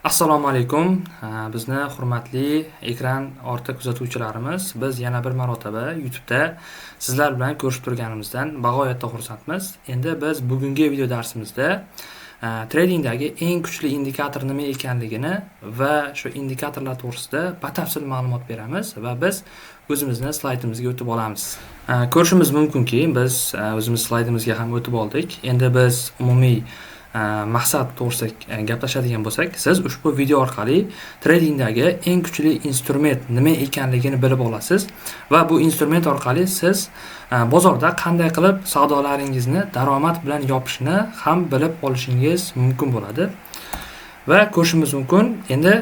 Assalomu alaykum, bizni hurmatli ekran orti kuzatuvchilarimiz. Biz yana bir marotaba YouTube'da sizlar bilan ko'rishib turganimizdan bag'oyatda xursandmiz. Endi biz bugungi video darsimizda tradingdagi eng kuchli indikator nima ekanligini va shu indikatorlar to'g'risida batafsil ma'lumot beramiz va biz o'zimizni slaydimizga o'tib olamiz. Ko'rishimiz mumkinki, biz o'zimiz slaydimizga ham o'tib oldik. Endi biz umumiy maqsad to'g'risida gaplashadigan bo'lsak, siz ushbu video orqali tradingdagi eng kuchli instrument nima ekanligini bilib olasiz va bu instrument orqali siz bozorda qanday qilib savdolaringizni daromad bilan yopishni ham bilib olishingiz mumkin bo'ladi. Va ko'rishimiz mumkin, endi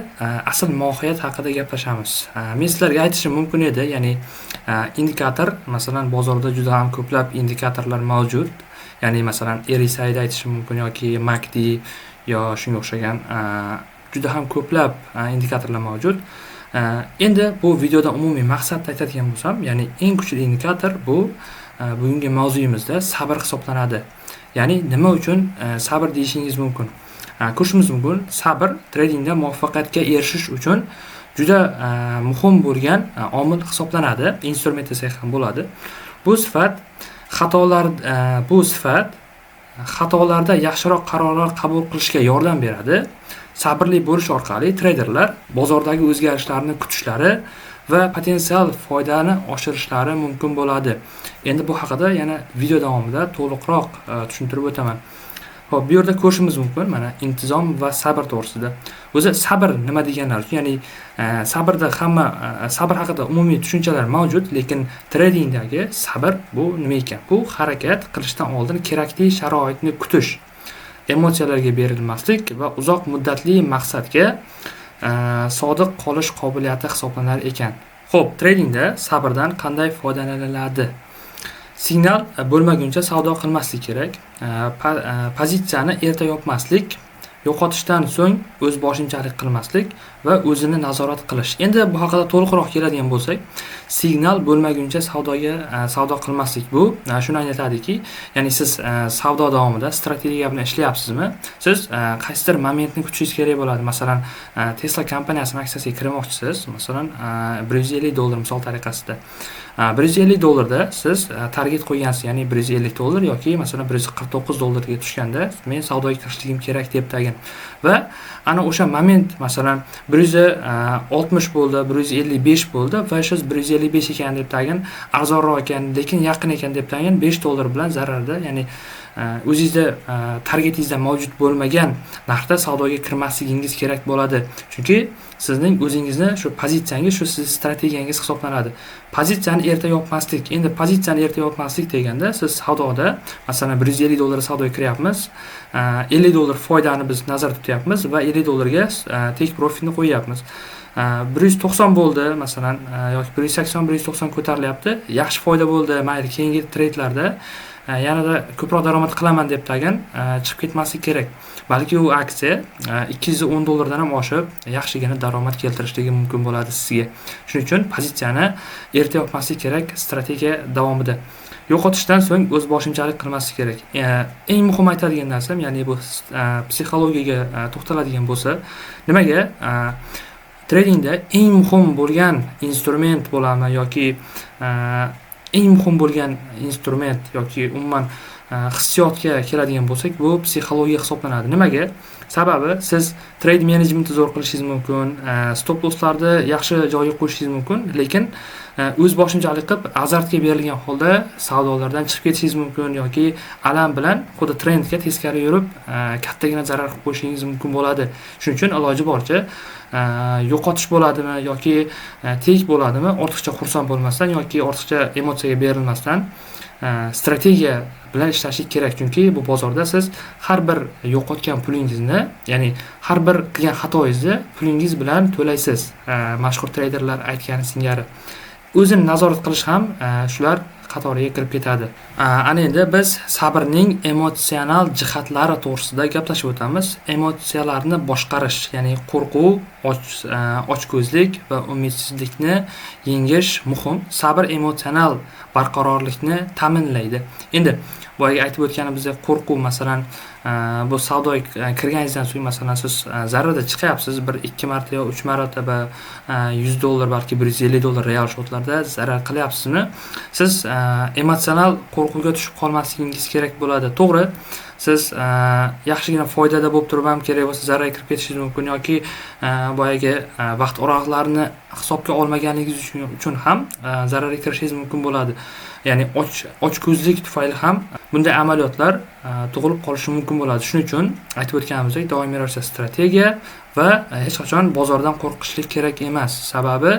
asl mohiyat haqida gaplashamiz. Men sizlarga aytishim mumkin edi, ya'ni indikator, masalan, bozorda juda ham ko'plab indikatorlar mavjud. Ya'ni masalan RSI'ni aytishim mumkin yoki MACD yo shunga o'xshagan juda ham ko'plab indikatorlar mavjud. Endi bu videoda umumiy maqsadni aytadigan bo'lsam, ya'ni eng kuchli indikator bu bugungi mavzuyimizda sabr hisoblanadi. Ya'ni nima uchun sabr deyishingiz mumkin? Ko'rishimiz mumkin, sabr tradingda muvaffaqiyatga erishish uchun juda muhim bo'lgan omil hisoblanadi, instrument desak ham bo'ladi. Bu sifat xatolarda yaxshiroq qarorlar qabul qilishga yordam beradi. Sabrli bo'lish orqali treyderlar bozordagi o'zgarishlarni kutishlari va potensial foydani oshirishlari mumkin bo'ladi. Endi bu haqida yana video davomida to'liqroq tushuntirib o'taman. Xo'p, bu yerda ko'rishimiz mumkin, mana intizom va sabr to'g'risida. O'zi sabr nima deganlar uchun, ya'ni sabrda hamma sabr haqida umumiy tushunchalar mavjud, lekin tradingdagi sabr bu nima ekan? Bu harakat qilishdan oldin kerakli sharoitni kutish, emotsiyalarga berilmaslik va uzoq muddatli maqsadga sodiq qolish qobiliyati hisoblanar ekan. Xo'p, tradingda sabrdan qanday foydalaniladi? Signal bo'lmaguncha savdo qilmaslik kerak. Pozitsiyani erta yopmaslik, yo'qotishdan so'ng o'z boshimchalik qilmaslik va o'zini nazorat qilish. Endi bu haqida to'liqroq keladigan bo'lsak, signal bo'lmaguncha savdo qilmaslik bu shuni anglatadiki, ya'ni siz savdo davomida strategiya bilan ishlayapsizmi? Siz qaysidir momentni kutishingiz kerak bo'ladi. Masalan, Tesla kompaniyasining aksiyasiga kirmoqchisiz, masalan, $150 misol tariqasida. $150 da siz target qo'ygansiz, ya'ni $150 yoki masalan $149 ga tushganda men savdoga kirishligim kerak deb tagin. Va ana o'sha moment, masalan, 160 bo'ldi, 155 bo'ldi va siz 155 ekan deb tagin, arzonroq ekan, lekin yaqin ekan deb tagin $5 bilan zararda, ya'ni o'zingizda targetingizda mavjud bo'lmagan narxda savdoga kirmasligingiz kerak bo'ladi. Chunki sizning o'zingizni shu pozitsiyangiz, shu siz strategiyangiz hisoblanadi. Pozitsiyani erta yopmaslik. Endi pozitsiyani erta yopmaslik deganda siz savdoda, masalan, $150 savdoga kiryapmiz, $50 foydani biz nazarda tutyapmiz va $50 ga take profitni qo'yyapmiz. 190 bo'ldi, masalan, yoki 180, 190 ko'tarilyapti, yaxshi foyda bo'ldi, mayli keyingi tradelarda yanada ko'proq daromad qilaman deb tagin chiqib ketmaslik kerak. Balki u aksiya $210 dan ham oshib, yaxshigina daromad keltirishligi mumkin bo'ladi sizga. Shuning uchun pozitsiyani erta yopmaslik kerak strategiya davomida. Yo'qotishdan so'ng o'z boshimchalik qilmaslik kerak. Eng muhim aytadigan narsam, ya'ni bu psixologiyaga to'xtaladigan bo'lsa, nimaga tradingda eng muhim bo'lgan instrument bo'ladimi yoki eng muhim bo'lgan instrument yoki umuman hissiyotga keladigan bo'lsak, bu psixologiya hisoblanadi. Nimaga? Sababi siz trade managementni zo'r qilishingiz mumkin, stop losslarni yaxshi joyiga qo'yishingiz mumkin, lekin o'z boshimchalik qilib azartga berilgan holda savdolardan chiqib ketishingiz mumkin yoki alam bilan xuddi trendga teskari yurib kattagina zarar qilib qo'yishingiz mumkin bo'ladi. Shuning uchun iloji boricha yo'qotish bo'ladimi yoki tek bo'ladimi, ortiqcha xursand bo'lmasdan yoki ortiqcha emotsiyaga berilmasdan strategiya bilan ishlashlik kerak. Chunki bu bozorda siz har bir yo'qotgan pulingizni, ya'ni har bir qilgan xatoyingizni pulingiz bilan to'laysiz. Mashhur treyderlar aytgani singari. O'zini nazorat qilish ham shular qatoriga kirib ketadi. Ana endi biz sabrning emotsional jihatlari to'g'risida gaplashib o'tamiz. Emotsiyalarni boshqarish, ya'ni qo'rquv, ochko'zlik va umidsizlikni yengish muhim. Sabr emotsional barqarorlikni ta'minlaydi. Endi boyagi aytib o'tganimizdek, qo'rquv, masalan, Bu savdoga kirganingizdan so'ng, masalan, siz zararda chiqyapsiz, 1-2 marta yo 3 marotaba $100, balki $150 real shotlarda zarar qilyapsizmi, siz emotsional qo'rquvga tushib qolmasligingiz kerak bo'ladi. To'g'ri, siz yaxshigina foydada bo'lib turib ham kerak bo'lsa zararga kirib ketishingiz mumkin yoki boyagi vaqt oraliqlarini hisobga olmaganligingiz uchun ham zararga kirishingiz mumkin bo'ladi. Ya'ni ochko'zlik tufayli ham bunday amaliyotlar tug'ilib qolishi mumkin bo'ladi. Shuning uchun aytib o'tganimizdek, doimiy ravishda strategiya va hech qachon bozordan qo'rqishlik kerak emas. Sababi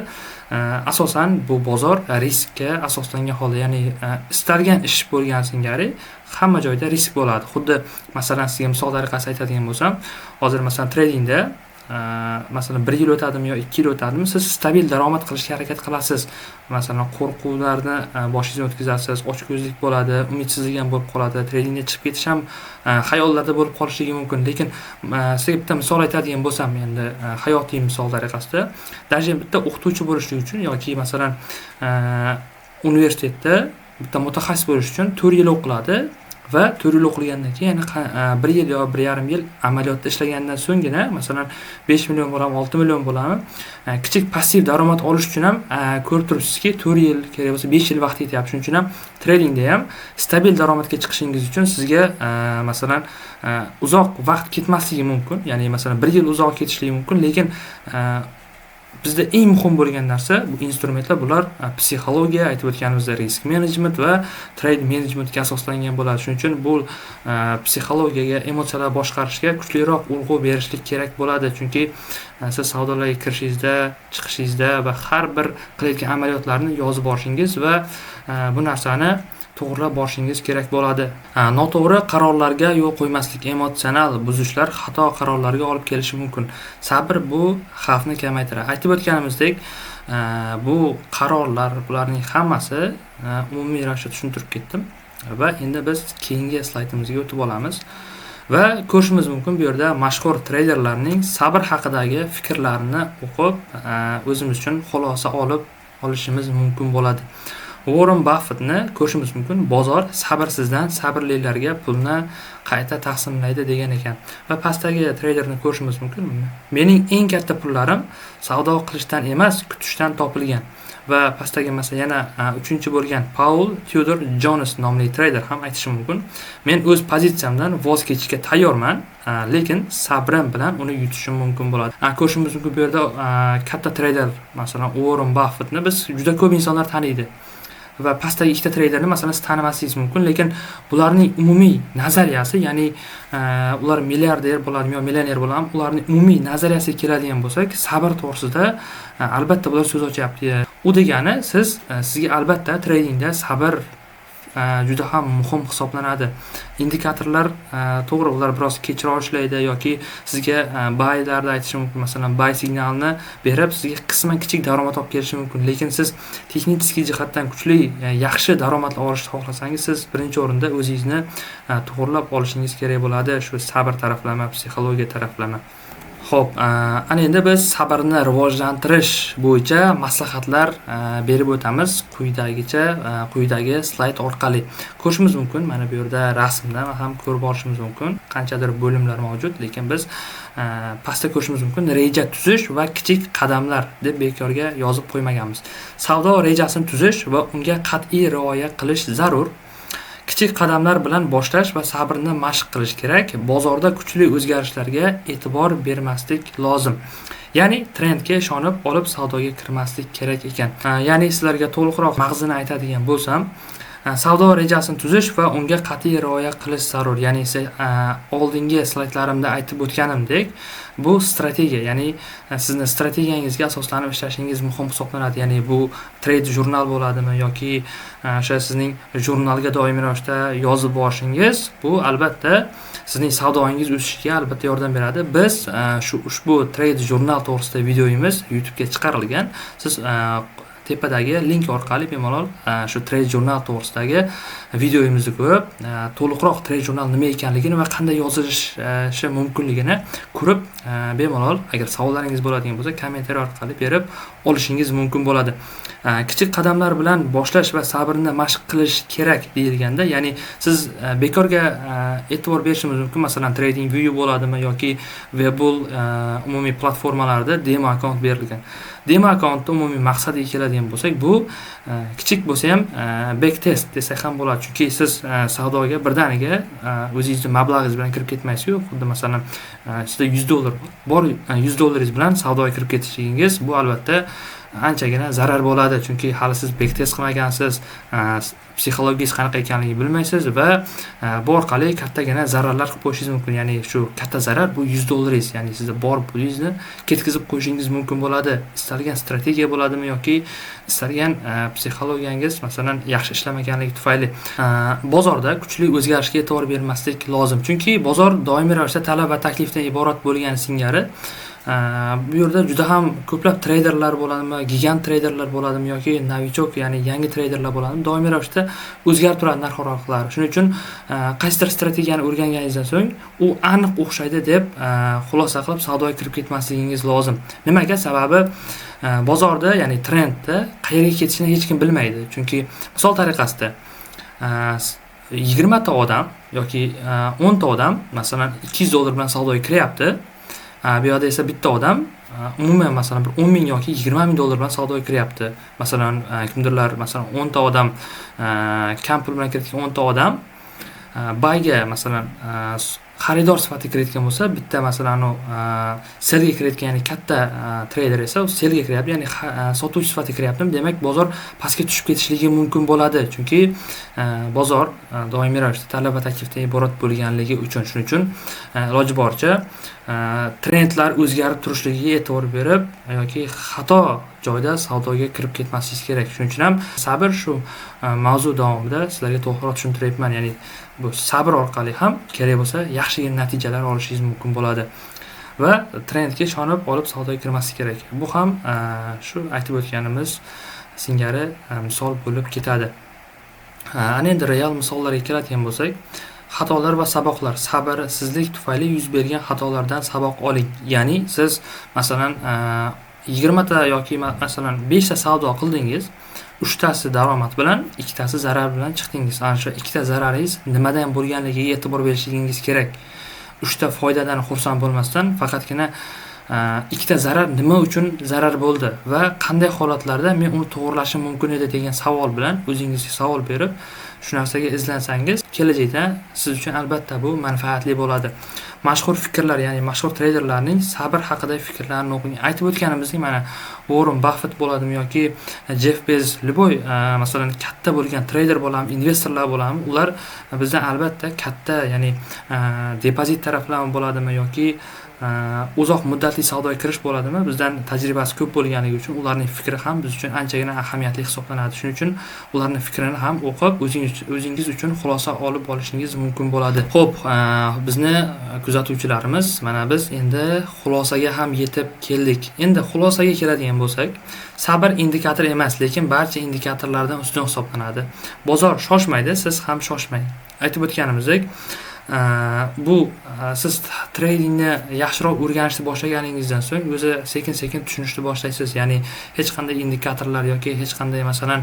asosan bu bozor riskka asoslangan holda, ya'ni istalgan ish bo'lgan singari hamma joyda risk bo'ladi. Xuddi masalan sizga misol tariqasida aytadigan bo'lsam, hozir masalan tradingda masalan 1 yil o'tadimi yo 2 yil o'tadimi, siz stabil daromad qilishga harakat qilasiz. Masalan, qo'rquvlarni boshingizdan o'tkazasiz, ochko'zlik bo'ladi, umidsizlik ham bo'lib qoladi, tradingga chiqib ketish ham xayollarda bo'lib qolishligi mumkin. Lekin sizga bitta misol aytadigan bo'lsam, endi hayotiy misol tariqasida, даже bitta o'qituvchi bo'lishlik uchun yoki masalan universitetda bitta mutaxassis bo'lish uchun 4 yil o'qiladi va 4 yil o'qigandan keyin yana 1 yil yo 1,5 yil amaliyotda ishlagandan so'nggina masalan 5 million bo'ladimi, 6 million bo'ladimi, kichik passiv daromad olish uchun ham ko'rib turibsizki, 4 yil kerak bo'lsa 5 yil vaqt ketyapti. Shuning uchun ham tradingda ham stabil daromadga chiqishingiz uchun sizga masalan uzoq vaqt ketmasligi mumkin. Ya'ni masalan 1 yil uzoq ketishligi mumkin, lekin bizda eng muhim bo'lgan narsa bu instrumentlar, bular psixologiya, aytib o'tganimizda risk management va trade managementga asoslangan bo'ladi. Shuning uchun bu psixologiyaga, emotsiyalar boshqarishga kuchliroq urg'u berishlik kerak bo'ladi. Chunki siz savdolarga kirishingizda, chiqishingizda va har bir qilayotgan amaliyotlarni yozib borishingiz va bu narsani to'g'rilab borishingiz kerak bo'ladi. Noto'g'ri qarorlarga yo'l qo'ymaslik, emotsional buzishlar xato qarorlarga olib kelishi mumkin. Sabr bu xavfni kamaytiradi. Aytib o'tganimizdek, bu qarorlar, bularning hammasi umumiy ravishda tushuntirib ketdim va endi biz keyingi slaydimizga o'tib olamiz. Va ko'rishimiz mumkin bu yerda mashhur treyderlarning sabr haqidagi fikrlarini o'qib, o'zimiz uchun xulosa olib olishimiz mumkin bo'ladi. Warren Buffettni ko'rishimiz mumkin. Bozor sabrsizdan sabrlilarga pulni qayta taqsimlaydi degan ekan. Va pastdagi treyderni ko'rishimiz mumkin. Mening eng katta pullarim savdo qilishdan emas, kutishdan topilgan. Va pastdagi masalan yana 3-chi bo'lgan Paul Tudor Jones nomli treyder ham aytishi mumkin. Men o'z pozitsiyamdan voz kechishga tayyorman, lekin sabrim bilan uni yutishim mumkin bo'ladi. Ko'rishimiz mumkin bu yerda katta treyder, masalan Warren Buffettni biz juda ko'p insonlar taniydi. Va pastdagi ikkita treyderni masalan siz tanimasligingiz mumkin, lekin bularning umumiy nazariyasi, ya'ni ular milliarder bo'ladimi yo millioner bo'ladimi, ularning umumiy nazariyasiga keladigan bo'lsak, sabr to'g'risida albatta bular so'z ochyapti. U degani sizga albatta tradingda sabr juda ham muhim hisoblanadi. Indikatorlar to'g'ri, ular biroz kechroq ishlaydi yoki sizga buylarda aytishi mumkin, masalan buy signalini berib sizga qisman kichik daromad olib kelishi mumkin, lekin siz texnik jihatdan kuchli, yaxshi daromadlar olishni xohlasangiz, siz birinchi o'rinda o'zingizni to'g'rilab olishingiz kerak bo'ladi, shu sabr taraflama, psixologiya taraflama. Xo'p, ana endi biz sabrni rivojlantirish bo'yicha maslahatlar berib o'tamiz quyidagicha, quyidagi slayd orqali. Ko'rishimiz mumkin, mana bu yerda rasmda ham ko'rib olishimiz mumkin. Qanchadir bo'limlar mavjud, lekin biz pastda ko'rishimiz mumkin reja tuzish va kichik qadamlar deb bekorga yozib qo'ymaganmiz. Savdo rejasini tuzish va unga qat'iy rioya qilish zarur. Kichik qadamlar bilan boshlash va sabrni mashq qilish kerak. Bozorda kuchli o'zgarishlarga e'tibor bermaslik lozim. Ya'ni trendga ishonib olib savdoga kirmaslik kerak ekan. Ya'ni sizlarga to'liqroq mag'zini aytadigan bo'lsam, savdo rejasini tuzish va unga qat'iy rioya qilish zarur. Ya'ni oldingi slaydlarimda aytib o'tganimdek, bu strategiya, ya'ni sizni strategiyangizga asoslanib ishlashingiz muhim hisoblanadi. Ya'ni bu trade jurnal bo'ladimi yoki o'sha sizning jurnalga doimiy ravishda yozib borishingiz, bu albatta sizning savdoyingiz o'sishiga albatta yordam beradi. Biz shu ushbu trade jurnal to'g'risida videomiz YouTube'ga chiqarilgan. Siz Tepadagi link orqali bemalol shu trade jurnal to'g'risidagi videomizni ko'rib, to'liqroq trade jurnal nima ekanligini va qanday yozilishi mumkinligini ko'rib, bemalol agar savollaringiz bo'ladigan bo'lsa, kommentariy orqali berib olishingiz mumkin bo'ladi. Kichik qadamlar bilan boshlash va sabrni mashq qilish kerak deyilganda, ya'ni siz bekorga e'tibor berishingiz mumkin, masalan, TradingView bo'ladimi yoki Webull umumiy platformalarda demo akkaunt berilgan. Demo akkauntni umumiy maqsadiga keladigan bo'lsak, bu kichik bo'lsa ham backtest desak ham bo'ladi, chunki siz savdoga birdaniga o'zingizni mablag'ingiz bilan kirib ketmaysiz-ku. Xuddi masalan, sizda $100 bor, $100 bilan savdoga kirib ketishligingiz bu albatta anchagina zarar bo'ladi, chunki hali siz backtest qilmagansiz, psixologiyangiz qanaqa ekanligini bilmaysiz va bu orqali kattagina zararlar qilib qo'yishingiz mumkin. Ya'ni shu katta zarar bu $100, ya'ni sizda bor pulingizni ketkazib qo'yishingiz mumkin bo'ladi. Istalgan strategiya bo'ladimi yoki istalgan psixologiyangiz masalan yaxshi ishlamaganligi tufayli. Bozorda kuchli o'zgarishga e'tibor bermaslik lozim, chunki bozor doimiy ravishda talab va taklifdan iborat bo'lgani singari bu yerda juda ham ko'plab treyderlar bo'ladimi, gigant treyderlar bo'ladimi yoki novichok, ya'ni yangi treyderlar bo'ladimi, doimiy ravishda o'zgarib turadi narx oraliqlari. Shuning uchun qaysidir strategiyani o'rganganingizdan so'ng u aniq o'xshaydi deb xulosa qilib savdoga kirib ketmasligingiz lozim. Nimaga? Sababi bozorda, ya'ni trendda qayerga ketishini hech kim bilmaydi. Chunki misol tariqasida 20 ta odam yoki 10 ta odam masalan $200 bilan savdoga kiryapti. Bu yoqda esa bitta odam umuman masalan bir 10 ming yoki 20 ming dollar bilan savdoga kiryapti. Masalan, kimdirlar masalan 10 ta odam kam pul bilan kirayotgan 10 ta odam buyga masalan xaridor sifatida kirayotgan bo'lsa, bitta masalan u sellga kirayotgan, ya'ni katta treyder esa u sellga kiryapti, ya'ni sotuvchi sifatida kiryapti. Demak, bozor pastga tushib ketishligi mumkin bo'ladi, chunki bozor doimiy ravishda talab va taklifdan iborat bo'lganligi uchun. Shuning uchun iloji boricha trendlar o'zgarib turishligiga e'tibor berib yoki xato joyda savdoga kirib ketmasligingiz kerak. Shuning uchun ham sabr shu mavzu davomida sizlarga to'liqroq tushuntiryapman. Ya'ni bu sabr orqali ham kerak bo'lsa yaxshigina natijalar olishingiz mumkin bo'ladi va trendga ishonib olib savdoga kirmaslik kerak. Bu ham shu aytib o'tganimiz singari misol bo'lib ketadi. Ana endi real misollarga keladigan bo'lsak, xatolar va saboqlar. Sabrsizlik tufayli yuz bergan xatolardan saboq oling. Ya'ni siz masalan 20 ta yoki masalan 5 ta savdo qildingiz, 3 tasi daromad bilan, 2 tasi zarar bilan chiqdingiz. Ana shu 2 ta zararingiz nimadan bo'lganligiga e'tibor berishingiz kerak. 3 ta foydadan xursand bo'lmasdan faqatgina 2 ta zarar nima uchun zarar bo'ldi va qanday holatlarda men uni to'g'rilashim mumkin edi degan savol bilan o'zingizga savol berib, shu narsaga izlansangiz, kelajakda siz uchun albatta bu manfaatli bo'ladi. Mashhur fikrlar, ya'ni mashhur treyderlarning sabr haqidagi fikrlarini o'qing. Aytib o'tganimizdek, mana Warren Buffett bo'ladimi yoki Jeff Bezos, любой masalan katta bo'lgan treyder bo'ladimi, investorlar bo'ladimi, ular bizdan albatta katta, ya'ni depozit taraflama bo'ladimi yoki uzoq muddatli savdoga kirish bo'ladimi, bizdan tajribasi ko'p bo'lganligi uchun ularning fikri ham biz uchun anchagina ahamiyatli hisoblanadi. Shuning uchun ularning fikrini ham o'qib, o'zingiz uchun xulosa olib olishingiz mumkin bo'ladi. Xo'p, bizni kuzatuvchilarimiz, mana biz endi xulosaga ham yetib keldik. Endi xulosaga keladigan bo'lsak, sabr indikator emas, lekin barcha indikatorlardan ustun hisoblanadi. Bozor shoshmaydi, siz ham shoshmang. Aytib o'tganimizdek, bu siz tradingni yaxshiroq o'rganishni boshlaganingizdan so'ng o'zi sekin-sekin tushunishni boshlaysiz. Ya'ni hech qanday indikatorlar yoki hech qanday masalan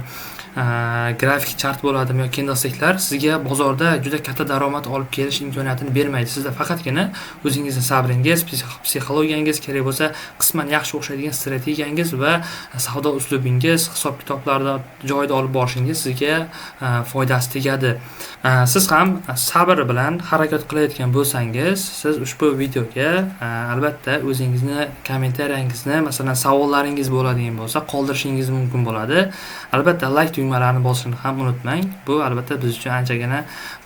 grafik chart bo'ladimi yoki candlesticklar sizga bozorda juda katta daromad olib kelish imkoniyatini bermaydi. Sizda faqatgina o'zingizni sabringiz, psixologiyangiz, kerak bo'lsa qisman yaxshi o'xshaydigan strategiyangiz va savdo uslubingiz, hisob-kitoblarni joyida olib borishingiz sizga foydasi tegadi. Siz ham sabr bilan harakat qilayotgan bo'lsangiz, siz ushbu videoga albatta o'zingizni kommentariyangizni, masalan savollaringiz bo'ladigan bo'lsa, qoldirishingiz mumkin bo'ladi. Albatta like tugmalarini bosishni ham unutmang. Bu albatta biz uchun anchagina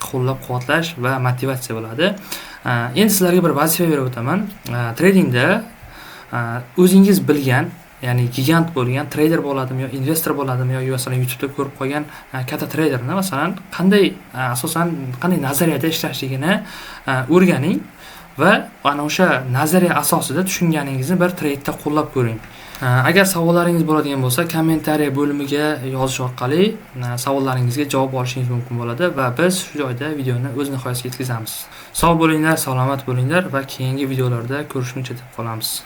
qo'llab-quvvatlash va motivatsiya bo'ladi. Endi sizlarga bir vazifa berib o'taman. Tradingda o'zingiz bilgan, ya'ni gigant bo'lgan treyder bo'ladimi yo investor bo'ladimi yoki masalan YouTube'da ko'rib qolgan katta treyderni masalan qanday asosan qanday nazariyada ishlashligini o'rganing va ana o'sha nazariya asosida tushunganingizni bir treydda qo'llab ko'ring. Agar savollaringiz bo'ladigan bo'lsa, kommentariya bo'limiga yozish orqali savollaringizga javob olishingiz mumkin bo'ladi va biz shu joyda videoni o'z nihoyasiga yetkazamiz. Sog' bo'linglar, salomat bo'linglar va keyingi videolarda ko'rishguncha deb qolamiz.